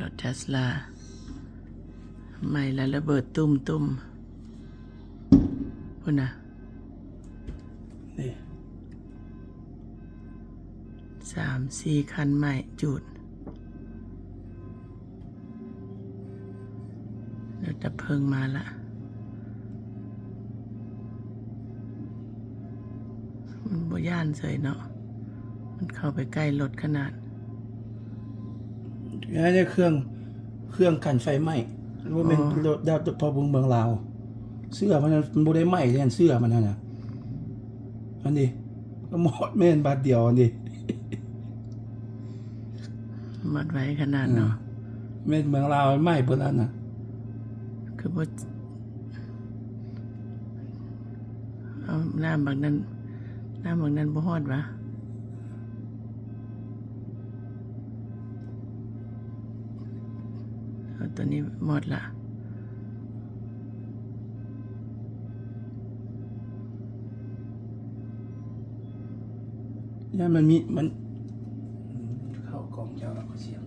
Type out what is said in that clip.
ລົດເທສລາ ໄໝ້ແລ້ວລະເບີດຕຸ້ມໆ ພຸ້ນນະ ນີ້ ສາມສີ່ຄັນໄໝ້ຈູດ. ລົດດັບເພີງມາລະ ມັນບໍ່ຢ້ານເສີຍເນາະ ມັນເຂົ້າໄປໃກ້ລົດຂະໜາດ. ອັນນີ້ເຄື່ອງ ເຄື່ອງກັນໄຟໄໝ້ ບໍ່ແມ່ນ ອໍ ລົດດັບເພາະເມືອງລາວ ເສື້ອມັນ ມັນບໍ່ໄດ້ໄໝ້ເດ້ ເສື້ອມັນຫັ້ນນະ ອັນນີ້ ກໍມອດແມ່ນບາດດຽວອັນນີ້ ມອດໄວຂະໜາດເນາະ ເອີ ແມ່ນເມືອງລາວໄໝ້ເບິດແລ້ວນະ ຄືບໍ່ ເອົາ ນ້ຳບັກນັ້ນ ນ້ຳບັກນັ້ນບໍ່ຮອດຫວາ? ເອົາ ຕົວນີ້ໝົດລະ ຢ້ານມັນມີ ມັນ ເຂົ້າກ້ອງເຈົ້າແລ້ວກໍສຽງ